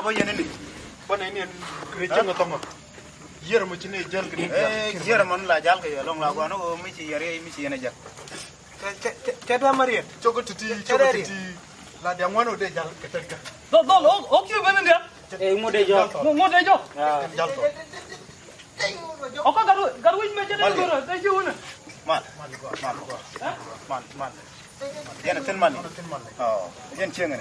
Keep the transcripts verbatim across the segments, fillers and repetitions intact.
la bä yɛn ni. Bä nɛ ni ɛn kɛ cäŋ ɛ thɔŋ ɔ. Yier mɔ ci ni jäl kɛ ni. Ɛ, yier mɔ ni la jal kɛ yɛ lɔŋ la guan ɔ mi ci yɛr yɛ mi ci yɛn ɛ jäl. Cɛ, cɛ, cɛ, cɛ dee ma riet. Cɛ ko titi, cɛ ko titi. La dia ŋuan ɔ dee jal kɛ tɛt kɛ. Dhɔl, dhɔl, ɔ, ɔ kiɛ ben ni dia. Ɛ, ŋu dee jɔ. Ŋu, ŋu dee jɔ. Jal tɔ. Ɔ ka gat, gat wi̱c mɛ cɛ dee gör, dee ji̱ wunɛ. Mal, mal, mal. Ɛ? Mal, mal. Yɛn a thin mal ni. Ɔ, yɛn cieŋ ni.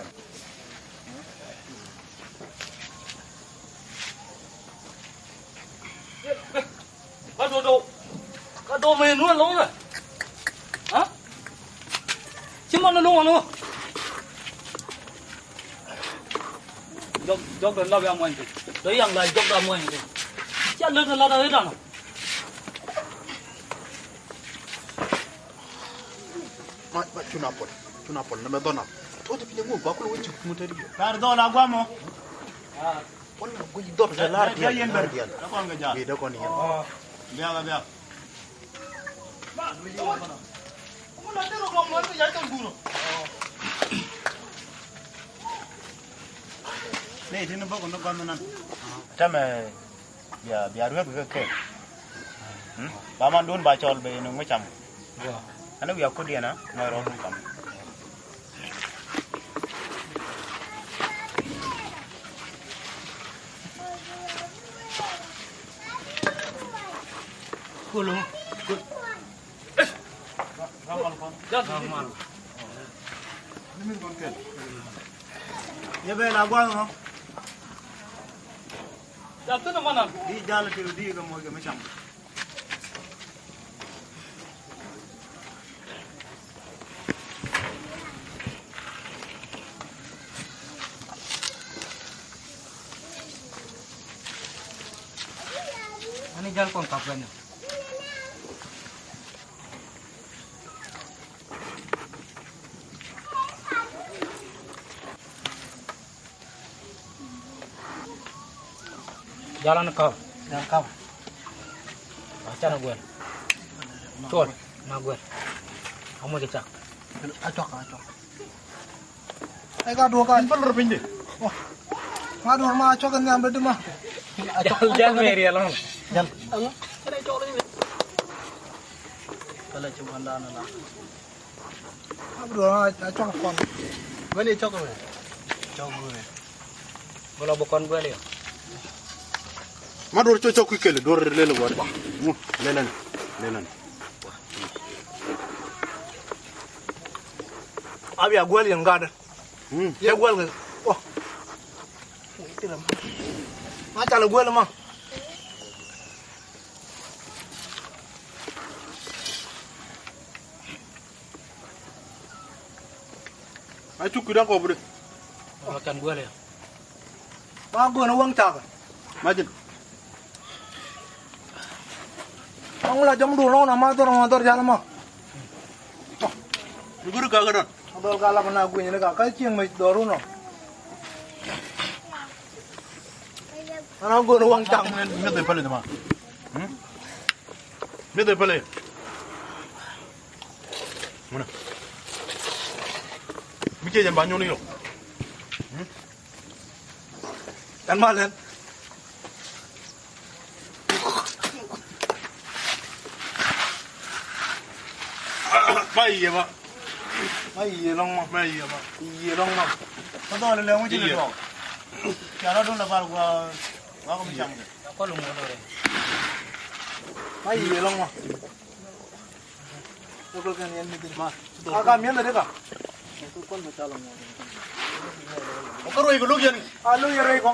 Ka do̱do̱. Ka do̱do̱ mɛ nuɔ̱n lɔ̱ŋ nɛ. Ha? Ci mɔn ni luŋ ɔn wä. Jɔk, jɔk dɔ lap ya muɔny kɛ. Dɔ yaŋ la jɔk da muɔny kɛ. Cia lät dɔ lat a ri danɔ. Ma, ma, cuna pɔl, cuna pɔl, nɛmɛ dhɔna. Tɔ ti pinyɛ ŋuɔk ba kulɛ wä cik ŋut tɛt. Tar dhɔna guamɔ. Pɔl na guic dhɔt kɛ lar dial, lar dial. Bi dee kɔn yɛn. Biak, biak. Nɛ ti ni bä kɔn ni gɔn nan. Tɛmɛ. Bia, bia rueth kɛ kɛ. Ba man duun ba cɔl bɛ ni ŋu cam. Ani wiak kut yɛn a mɔc rɔɔdun kam. Kulu. Yɛ bɛ la gua̱a̱th mɔ. Di jal ti di kɛ mɔc kɛ mi cam. Ani jal kɔn kap kɛn. Jalan kau. Jalan kau. Acan a guɛl. Cuɔl na guɛl. Amuc a cak. A cɔk, a cɔk. Ai ka duɔk ka. Bä lor piny di. Wah. Ma duɔk ma a cɔk ni am bä di ma. Jal, jal mɛ riɛl ɔn. Jal. Kala ci man dan la. Abdul a cɔk kɔn. Wani cɔk mɛ. Cɔk mɛ. Bula bu kɔn guɛl yɔ. Ma duɔr cɔk cɔk kui̱ kɛl duɔr lel guɔr. Lelen. Lelen. Abi a guɛl yɛn gat. Yɛ guɛl kɛ. Ma cal guɛl ma. A cuk kui̱dan kɔp di. Ɔ kɛn guɛl ya. Ma guɛl ni wäŋ cakɛ. Ma jin. Ɔŋ la jɔŋ duun rɔŋ na ma dhɔr ma dhɔr jal ma. Ni guri ka gɛ dɔn. Dhɔr ka lak na gui̱ny ni ka ka cieŋ mec dhɔr run ɔ. Ana guɛl ni wäŋ cak. Mi dhɛ pɛlɛ jama. Mi dhɛ pɛlɛ. Ŋuna. Mi cie jɛn ba nyɔni yɔ. Ɛn ma lɛn. Ma yiëë ma. Ma yiëë lɔŋ ma. Ma yiëë ma. Yiëë lɔŋ ma. Ma dhɔl lɛ ŋuci lɛ dɔɔk. Ca rɔ dun la bal gua. Gua kɔ mi cam kɛ. Ma yiëë lɔŋ ma. Kaka miɛn dadi ka. Ka ruai ka luk yɛn. A luk yɛn ruai kɔ.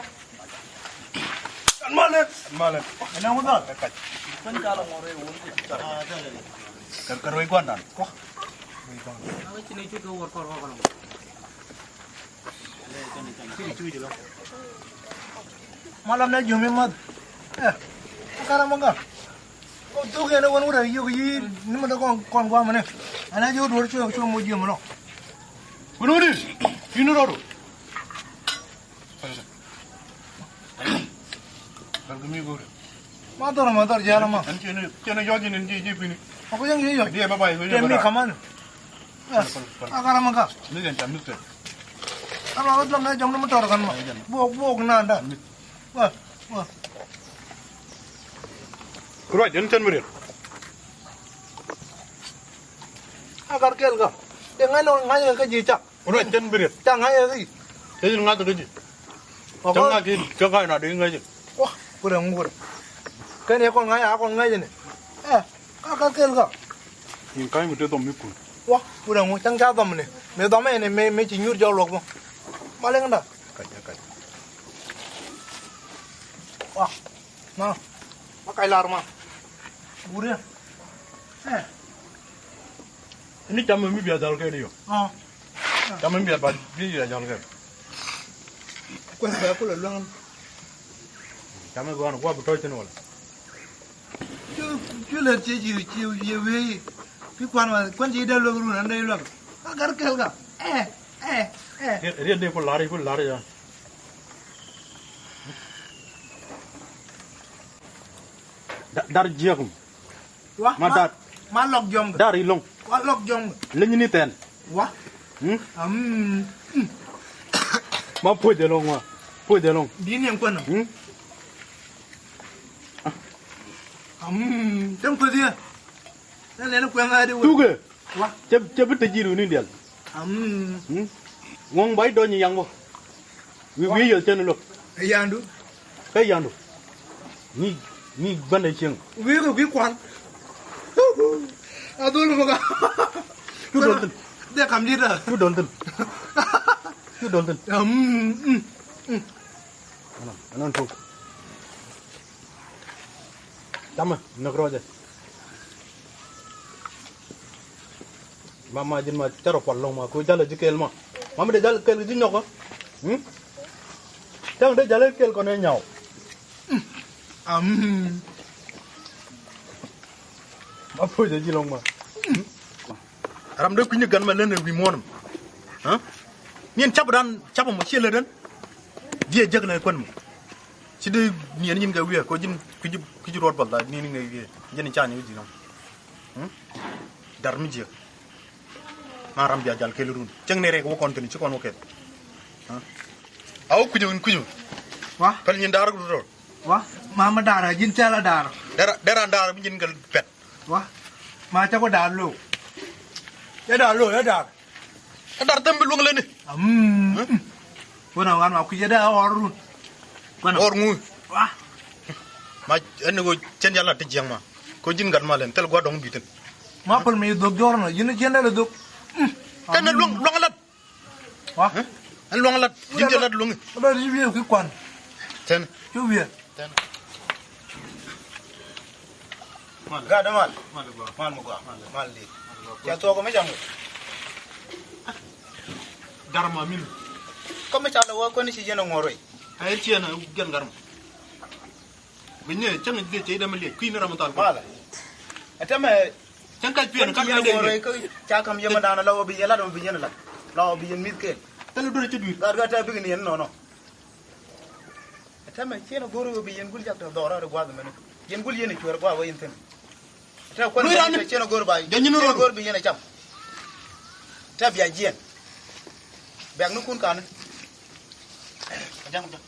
An malen. An malen. An malen. Ka ruai guandan. Malam na jiöm imath. Ɛ, akara maka. Kɔ thuk yɛn ɛ wän wut ɛ yök yi ni mɛ dee kɔn kɔn guamɛ ni. Ɛn a jiök duɔr cuɛ cuɛ moc jiöm ɛlɔ. Wuni wuni. Yini rɔdu. Bɛl kɛ mi go̱o̱rɛ. Ma dhɔr ma dhɔr jɛɛl ma. Ɛn ciɛn ciɛn yɔc in ji̱ ji̱ pini. Ɔk yɛn ji̱ yɔc. Diɛ bä bay. Ciɛn mi kaman. Yes. Akara maka. Mi kɛn ca mi kɛn. Ama wä dhɔm na jɔm ni mi tɔr kan ma. Buɔk buɔk na da. Wä wä. Ruac ɛn cɛn mi riɛl. A kar kɛl ka. Dee ŋa̱c lɔ ŋa̱c kɛ ji̱ cak. Ruac cɛn mi riɛl. Cak ŋa̱c kɛ ji̱. Cɛ ji̱ ŋa̱c kɛ ji̱. Cɛ ŋa̱c kɛ ji̱. Cɛ ŋa̱c kɛ ji̱. Wah, kurɛ ŋukurɛ. Kɛn yɛ kɔn ŋa̱c a kɔn ŋa̱c ni. Ɛ, ka kar kɛl ka. Yin ka̱ny mi te dhɔm mi kun. Wah, kurɛ ŋu cäŋ ca dhɔm ni. Mi dhɔm ɛn mi mi ci nyuur jɔk luɔk bä. Ma lɛŋ da. Kac, kac. Wah. Ma, ma kac lar ma. Gurɛ. Ɛ. Ini cam mi bia dhal kɛ ni yo. Ɔ. Cam mi bia ba bia dhal kɛ. Kuɛ bɛ kulɛ luaŋ. Cam mi guan gua bu tɔy tin wala. Cu cu lɛ ci ci ci ye wee. Ki kuan ma kuan ci dee luaŋ run an dee luaŋ. Ka gar kɛl ka. Ɛ ɛ ɛ. Riet dee ku lar ku lar ya. Dar jiɛkum. Wa ma dar. Ma lɔk jɔm. Dar ilɔŋ. Wa lɔk jɔm. Leny ni tɛn. Wa. Hmm? Am. Ma puɔc ilɔŋ wa. Puɔc ilɔŋ. Bi ni en kuɛn. Hmm? Am, cäŋ kueth yɛ. Cä lɛn kuɛŋ a di wä. Thukɛ. Wa. Cɛ, cɛ bi te ji̱ runi dial. Am. Hmm? Ŋuɔ̱ŋ ba i̱ dɔ̱ny i̱ yaŋ bä. Wi̱i̱, wa, wi̱i̱ yɛl cɛn lo̱k. Ɛ yandu. Kä yandu. Ni, ni bändɛ cieŋ. Wi̱i̱ kɛ kui̱ kual. A dhol mɔ ka. Cu dol thin. Dee kam ji̱ da. Cu dol thin. Cu dol thin. Am, mm, mm. Ɛnɔn, ɛnɔn tuk. Tamɛ näk rɔɔdɛ. Ma, ma ji̱n ma carɔ pual lɔŋ ma ko jalɛ ji̱ kɛɛl ma. Ma mi dee jalɛ kɛɛl ji̱ nyɔk ɔ. Hmm? Taŋ dee jalɛ kɛɛl kɔn ɛ nyaw. Am. Ma puɔcɛ ji̱ lɔŋ ma. Ram dee kui̱ni gan mɛ län ɛ wi̱i̱ muɔ̱ɔ̱n mɛ. Ha? Niɛn cap dan cap mɔ ciɛ lät den. Diɛ jek nɛ kuän mɔ. Ci dee niɛn nyin kɛ wiɛ ko ji̱n kui̱ci, kui̱ci ruɔt bal da niɛn nyin kɛ wiɛ. Jɛn ca ni wi̱c ji̱ nɔm. Hmm? Dar mi jiɛ. Ma ram bia jal kɛl run. Cäŋ ni rɛk wä kɔn thin ci kɔn wä kɛl. Ha? A wä kui̱c wä kui̱c wä. Wa? Päl nyin daar gu rɔr. Wa? Ma ma daar a ji̱n cɛl a daar. Dera, dera daar mi ji̱n kɛ pɛt. Wa? Ma ca ku daar lo̱o̱. Ya daar lo̱o̱, ya daar. Kä dar thäm bi luäŋ leni. Am. Kuäna wan ma kui̱cä dee a ɣɔr run. Kuäna. Ɣɔr ŋu. Wa. Ma ɛn ni ɣöö cɛn ca lat ti jiɛŋ ma. Ko ji̱n gat ma lɛn thil gua̱ dɔ̱ŋ bi̱thin. Ma päl mi dhok jɔr na, yini cɛn dee lɛ dhok. Kɛn ni luäŋ, luäŋ lat. Wa. Ɛn luäŋ lat. Ji̱n jɛ lat luäŋ. Lat ji̱ wiee ki kuan. Tɛn. Cu wiee. Tɛn. Gat mal. Mal mi gɔaa. Mal di. Ca thuɔk mi jam. Dar ma min. Kɔ mi ca lɛ wä kɔn ci yɛn a ŋuɔr wei. Ai ciɛn a gɛn gar ma. Bi nyɛ cäŋ ji̱ cɛ idam liɛk kui̱ ni ram thal. Mal. Ɛtɛmɛ. Cäŋ kac piɛn kac yɛn a ŋuɔr wei kä ca kam yɛmɛ dan la wä bi yɛn lat wä bi yɛn lat. La wä bi yɛn mi̱th kɛɛl. Thil duer ci dui̱r. Gat gat tɛ bik ni yɛn nɔnɔ. Täämɛ ciɛn a go̱r bi yɛn gul jak tɛ dhɔr a ri gua̱th mɛni. Yɛn gul yɛn a cuɛr gua̱th wä yɛn thi̱n. Tɛ kuan mɛni tɛ ciɛn a go̱r ba. Jɛ nyin ciɛn a rɔɔdu. Go̱r bi yɛn a cam. Tɛ bia jiɛn. Bɛk ni kun kani. Jaŋ jaŋ.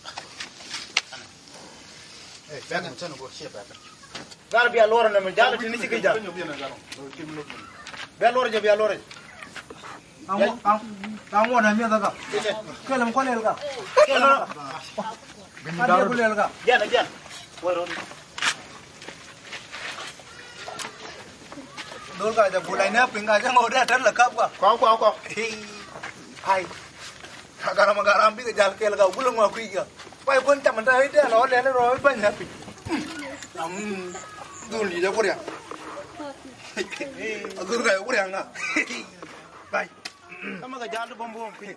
Ɛ bɛk ni tɛn a go̱r ciɛ bɛk. Gal bia luɔrɛ nɛ mi jal ti ni ci ki jal. Bia luɔrɛ jɛ, bia luɔrɛ jɛ. Aŋuɔt, aŋ-, aŋuɔt ɛ miɛth ɛ ka. Kɛl mi kɔn el ka. Kɛl mi kɔn el ka. Jɛn, jɛn. Wä rɔ. Dol ka jɛ bulai nɛ piny ka jɛ ŋɔw dɛ tɛr lɛ kap ka. Kɔ, kɔ, kɔ. Ai. Ka garam, garam bikɛ jal kɛl ka gulɛ ŋɔ kui̱ ka. Kuay kuɔn cam ta i̱ dɛl ɔ lɛl rɔ i̱ bany happy. Am dhul ni jɛ kuriaŋ. A dhul ka jɛ kuriaŋ ŋa. Bay. Kama kɛ jal ti bom bom kui̱.